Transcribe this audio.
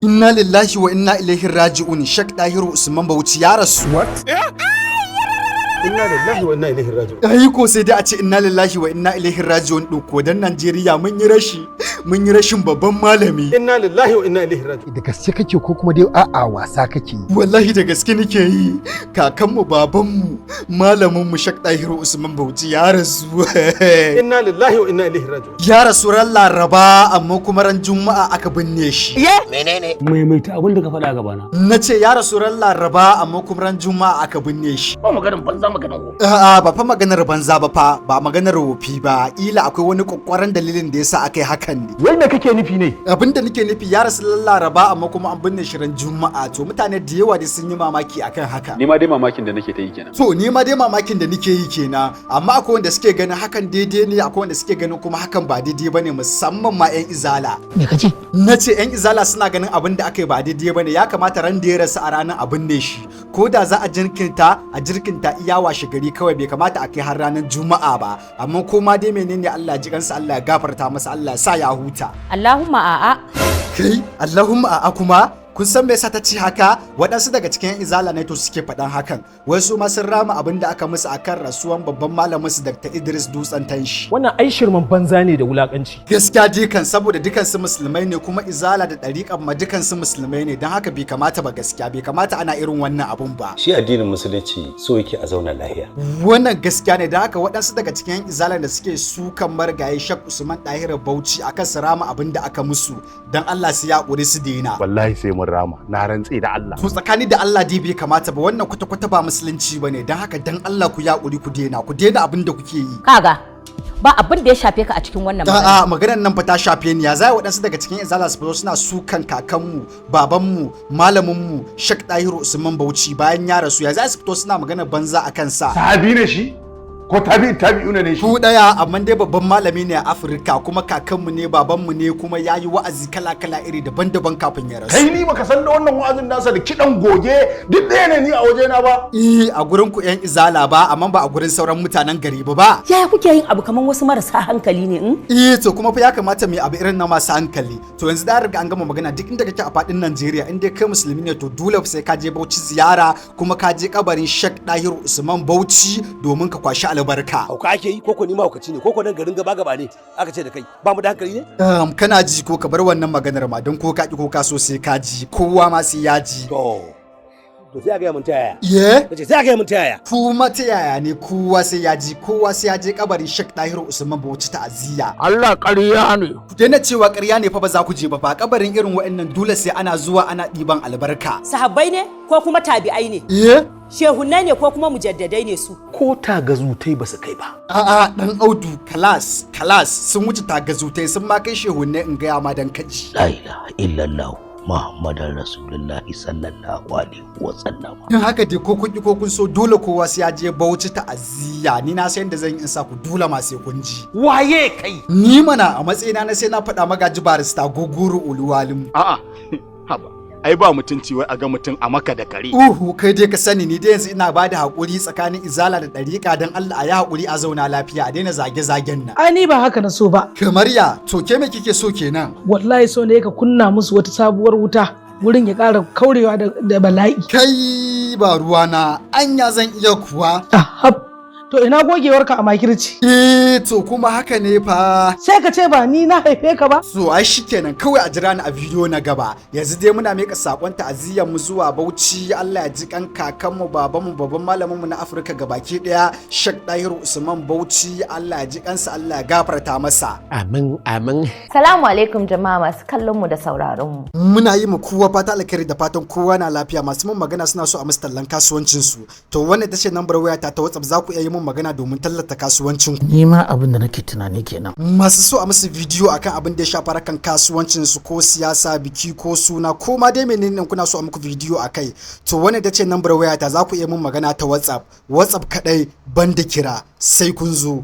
Inna lillahi wa inna ilaihi raji'un. Sheikh Dahiru Usman Bauchi ya rasu. What? Inna lillahi wa inna ilaihi raji'un. Ai ko sai dai a ce inna lillahi wa inna ilaihi raji'un din ko, dan Najeriya mun yi rashi, mun yi rashin babban malami. Inna lillahi wa inna ilaihi raji'un. Da gaske kake ko kuma dai a'a wasa kake yi? Wallahi da gaske nake yi. Kakanmu, babanmu, malaminmu Sheikh Dahiru Usman Bauchi ya rasu. Inna lillahi wa inna ilaihi raji'un. Ya rasu ran Laraba, amma kuma ran Juma'a aka binne shi. Menene? Maimaita abin da ka faɗa gabana. Na ce ya rasu ran Laraba, amma kuma ran Juma'a aka binne shi. Ba maganar banza, maganar wofi. A'a, ba fa maganar banza ba fa, ba maganar wofi ba. Ila akwai wani kwakwaran dalilin da yasa aka yi hakan ne. Wai me kake nufi ne? Abin da nake nufi, ya rasu ran Laraba, amma kuma an binne shi ran Juma'a. To mutane da yawa dai sun yi mamaki akan haka. Ni ma dai mamakin da nake ta yi kenan. To ni ma dai mamakin da nake yi kenan, amma akwai wanda suke ganin hakan daidai ne, akwai wanda suke ganin kuma hakan ba daidai bane, musamman ma 'yan Izala. Me kace? Na ce 'yan Izala suna ganin abin da aka yi ba daidai bane. Ya kamata ran da ya rasu a ranar a binne shi, ko da za a jirkinta, a jirkinta iya washe gari kawai. Bai kamata a kai har ranar Juma'a ba. Amma ko ma dai menene, Allah ji kansa, Allah ya gafarta masa, Allah ya sa ya huta. Allahumma a'a. Kai, Allahumma a'a kuma? Kun san me yasa ta ce haka? Waɗansu daga cikin 'yan Izala ne to suke faɗan hakan, wai su ma sun rama abin da aka musu akan rasuwan babban malamin su Dr. Idris Dutsen Tanshi. Wannan ai shirman banza ne da wulakanci. Gaskiya dukan, saboda dukan su musulmai ne, kuma Izala da ɗariƙan ma dukan su musulmai ne. Don haka bai kamata ba, gaskiya bai kamata ana irin wannan abun ba. Shi addinin Musulunci so yake a zauna lahiya. Wannan gaskiya ne. Don haka waɗansu daga cikin 'yan Izalan da suke sukan marigayi Sheikh Usman Dahiru Bauchi akan su rama abin da aka musu, don Allah su ya ƙuri su daina. Wallahi sai mun rama, na rantse da Allah. To tsakani da Allah dai bai kamata ba. Wannan kwata-kwata ba musulunci ba ne. Don haka dan Allah ku yaƙuri, ku daina, ku daina abin da kuke yi. Kaga, ba abin da ya shafe ka a cikin wannan magana. A'a, maganar nan fa ta shafe ni. Ya zai waɗansu daga cikin Izala su fito suna sukan kakanmu, babanmu, malaminmu Sheikh Dahiru Usman Bauchi bayan ya rasu? Ya zai su fito suna magana banza a kansa? Sahabi ne shi ko tabi'in tabi'una ne shi? Ku daya, amma dai babban malami ne a Afirka, kuma kakanmu ne, babanmu ne, kuma ya yi wa'azi kala-kala iri daban-daban kafin ya rasu. Kai, ni baka san da wannan wa'azin nasa da kidan goge duk ɗaya ne ni a wajena ba? Eh, a gurin ku 'yan Izala ba, amma ba a gurin sauran mutanen gari ba ba. Yaya kuke yin abu kamar wasu marasa hankali ne in? Eh, to kuma fa ya kamata mu yi abu irin na masu hankali. To yanzu da riga an gama magana. Duk inda kake a fadin Najeriya, in dai kai musulmi ne, to dole sai ka je Bauchi ziyara, kuma ka je kabarin Sheikh Dahiru Usman Bauchi domin ka kwashi albarka. Hauka ake yi koko ni mahaukaci ne, koko nan garin gaba gaba ne aka ce da kai ba mu da hankali ne? Kana ji ko? Ka bar wannan maganar ma, don ko ka ki ko ka so sai ka ji, kowa ma sai ya ji. To sai a gaya mun ta yaya. Ye? Nace sai a gaya mun ta yaya. Kuma ta yaya ne? Kowa sai ya ji, kowa sai ya je kabarin Sheikh Dahiru Usman Bauchi ta'aziyya. Allah, ƙarya ne. Ku daina cewa ƙarya ne fa, ba za ku je ba fa. Kabarin irin wa'annan dole sai ana zuwa ana ɗiban albarka. Sahabbai ne ko kuma tabi'ai ne? Iye? Shehunnai ne ko kuma mujaddadai ne su? Ko tagazutai ba su kai ba. A'a, dan Audu, kalas kalas, sun wuce tagazutai, sun ma kai shehunne, in gaya ma dan kaji. La ilaha illallah Muhammadar Rasulullahi sallallahu alaihi wa sallam. Don haka dai ko kun ki ko kun so, dole kowa sai ya je Bauchi ta'aziyya. Ni na san yadda zan yi in sa ku, dole ma sai kun ji. Waye kai? Ni mana, a matsayina na sai na faɗa, Magaji Barista Gogoro Oluwalim. A'a, haba. Ai ba mutunci wai a ga mutum a maka da kare. Uhu, kai dai ka sani. Ni dai yanzu ina bada haƙuri tsakanin Izala da ɗariƙa, don Allah a yi haƙuri a zauna lafiya, a daina zage-zagen nan. Ai ni ba haka na so ba. Kamar ya? To ke me kike so kenan? Wallahi so ne ka kunna musu wata sabuwar wuta, wurin ya ƙara kaurewa da bala'i. Kai, ba ruwana, anya zan iya kuwa? Ahab. To ina gogewarka a makirci? Eh, to kuma haka ne fa. Sai ka ce ba ni na haife ka ba. So ai shikenan, kawai a jira ni a bidiyo na gaba. Yanzu dai muna mika sakon ta'aziyyar mu zuwa Bauchi. Allah ya ji kan kakanmu, babanmu, babban malamin mu na Afirka gabaki daya, Sheikh Dahiru Usman Bauchi. Allah ya ji kansa, Allah ya gafarta masa. Amin, amin. Salamu alaikum jama'a masu kallon mu da sauraron mu. Muna yi mu kowa fata alkhairi da fatan kowa na lafiya. Masu mun magana suna so a musu tallan kasuwancin su. To wannan ita ce lambar wayata ta WhatsApp, za ku iya yi mun magana domin tallata kasuwancin ku. Ni ma abin da nake tunani kenan. Masu so a musu bidiyo akan abin da ya shafi harkan kasuwancin su, ko siyasa, biki ko suna, ko ma dai menene kuna so a muku bidiyo akai, to wannan ita ce lambar wayata, za ku iya mun magana ta WhatsApp. WhatsApp kadai, banda kira. Sai kun zo.